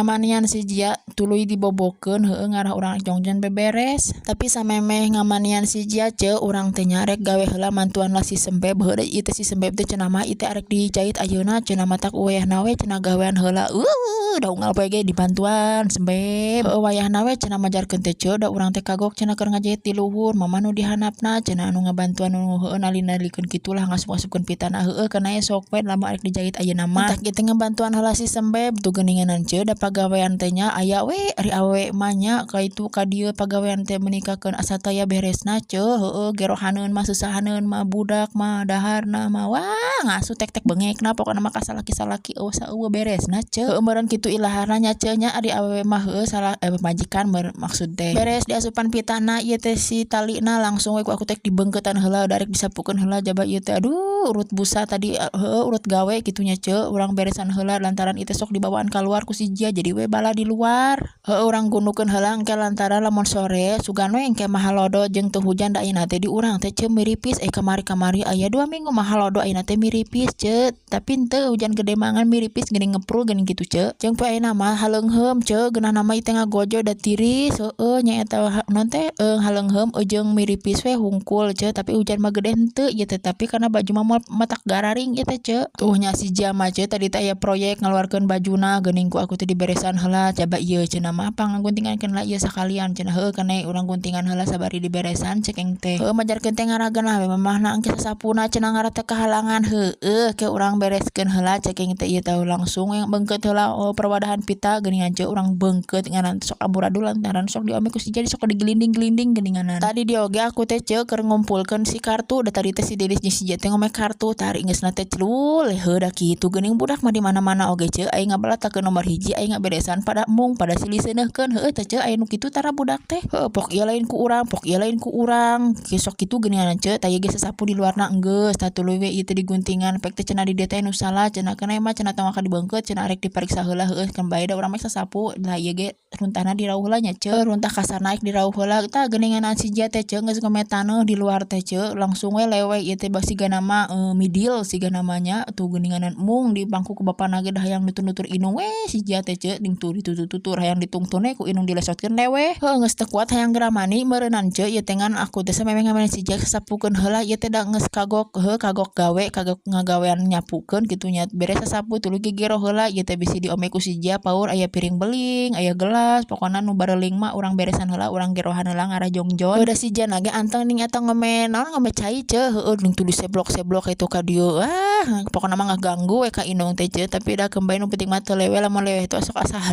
Ngamanian si Jia tuluy dibobokeun, heueuh, ngarah urang jongjon beberes. Tapi samemeh ngamanian si Jia, ce, urang teh nya rek gawe heula, mantuan lah si Sembeb. Heueuh, ieu teh si Sembeb teh cenah mah ieu teh arek dijait ayeuna cenah, matak wayahna we cenah gawean heula. Da unggal poe ge dibantuan Sembeb. Heueuh, wayahna we cenah majarkeun teh, ce, da urang teh kagok cenah keur ngajahit di luhur, mamah nu dihandapna cenah anu ngabantuan nu heueuh nali-nalikeun kitulah, ngasup-ngasupkeun pitana. Heueuh, kana sok we lamun arek dijahit ayeuna mah. Tah, kitu ngabantuan heula si Sembeb tuh geuninganan, ce, da pagawean teh nya aya we ari awewe mah nya, ka itu ka dieu pagawean teh meuni kakeun asa taya beresna, ce. Heueuh, gerohaneun mah, susahaneun mah, budak mah, daharna mah, wah, ngasuh tek-tek bengekna, pokona mah ka salaki-salaki euweuh saeuweuh beresna, ce. Heueuh, meureun kitu ilaharna nya, ce, nya, ari awewe mah. Heueuh, salah majikan maksud teh. Beres diasupan pitana ieu teh si talina, langsung we ku aku teh dibeungkeutan heula, da arek disapukeun heula, jaba ieu teh aduh, urut busa tadi. Heueuh, urut gawe kitu nya, ce. Urang beresan heula lantaran ieu teh sok dibawaan kaluar ku si Jia, jadi we bala di luar. Heueuh, urang gundukeun heula engke lantaran lamun sore sugan we engke mah halodo jeung teu hujan, da ayeuna teh di urang teh, ce, miripis. Eh, kamari-kamari aya 2 minggu mah halodo, ayeuna teh miripis, ce, tapi henteu hujan gede mangan, miripis geuning ngeprul geuning kitu, ce. Jeung poe ayeuna mah haleungheum, ce, geunahna mah ieu teh ngagojo da tiris. Heueuh, nyaeta naon teh haleungheum jeung miripis we hungkul, ce, tapi hujan mah gede henteu ieu teh, tapi karena baju mah moal matak gararing ieu teh, ce. Tuh nya si Jia mah, ce, tadi teh aya proyek ngaluarkeun bajuna geuning, ku aku teh diberesan heula, coba ieu cenah mah pangguntingankeun lah ieu sakalian cenah. Heueuh, kana urang guntingan heula sabari diberesan cek eng teh. Heueuh, majarkeun teh ngarageunah we mamahna engke sasapuna cenah, ngarah teh kahalangan. Heueuh, ke urang bereskeun heula cek eng teh. Ieu teh langsung we beungkeut heula, oh, perwadahan pita geuningan, ce, urang beungkeut ngaran sok amburadul lantaran sok diome ku si Jia, sok digelinding-gelinding geuninganan. Tadi di oge aku teh, ce, keur ngumpulkeun si kartu, da tadi teh si Delis jeung si Jia teh ngome kartu, tarik geusna teh celul. Heueuh, da kitu geuning budak mah di mana-mana oge, ce, aya ngabalatakeun nomor hiji, aya ngaberesan pada embung, pada silih seuneuhkeun. Heueuh teh, ce, aya nu kitu tara budak teh. Heueuh, pok ieu lain ku urang, pok ieu lain ku urang, sok kitu geuningan, ce. Tah, ieu ge sasapu di luarna enggeus, tah tuluy we ieu teh diguntingan. Pek teh cenah di dieu teh nu salah cenah, keun mah cenah tong dibeungkeut cenah, arek dipariksa heula. Heueuh, keun bae, da urang mah sasapu. Lah, ieu ge runtahna dirauh heula nya, ce, runtah kasar naik dirauh heula. Tah, geuningan si Jia teh, ce, geus ngome taneuh di luar teh, ce, langsung we lewe ieu teh sigana mah midil sigana mah nya. Tuh geuninganan embung di pangku ku bapana ge, da hayang nutur-nutur indung we si Jia teh, ce, ding tuh ditutur-tutur hayang ditungtun we ku indung, dilesotkeun lewe. Heueuh, geus teu kuat hayang geura mani meureunan, ce, ieu teh. Ngan aku teh samemeh ngameni si Jia sasapukeun heula ieu teh, da geus kagok. Heueuh, kagok gawe, kagok ngagawean nyapukeun kitu nya. Beres sasapu tuluy gegero heula ieu teh, bisi diome ku si Jia paur aya piring beling, aya gelas, pokona nu bareling mah urang beresan heula, urang gerohan heula ngarah jongjon. Heueuh, da si Jia na ge anteng ning eta ngome naon, ngome cai, ce. Heueuh, ning tuluy seblok-seblok itu ka dieu, ah, pokona mah ngaganggu we ka indung teh, ce, tapi da keun bae, nu penting mah teu lewe. Lamun lewe teh sok asa.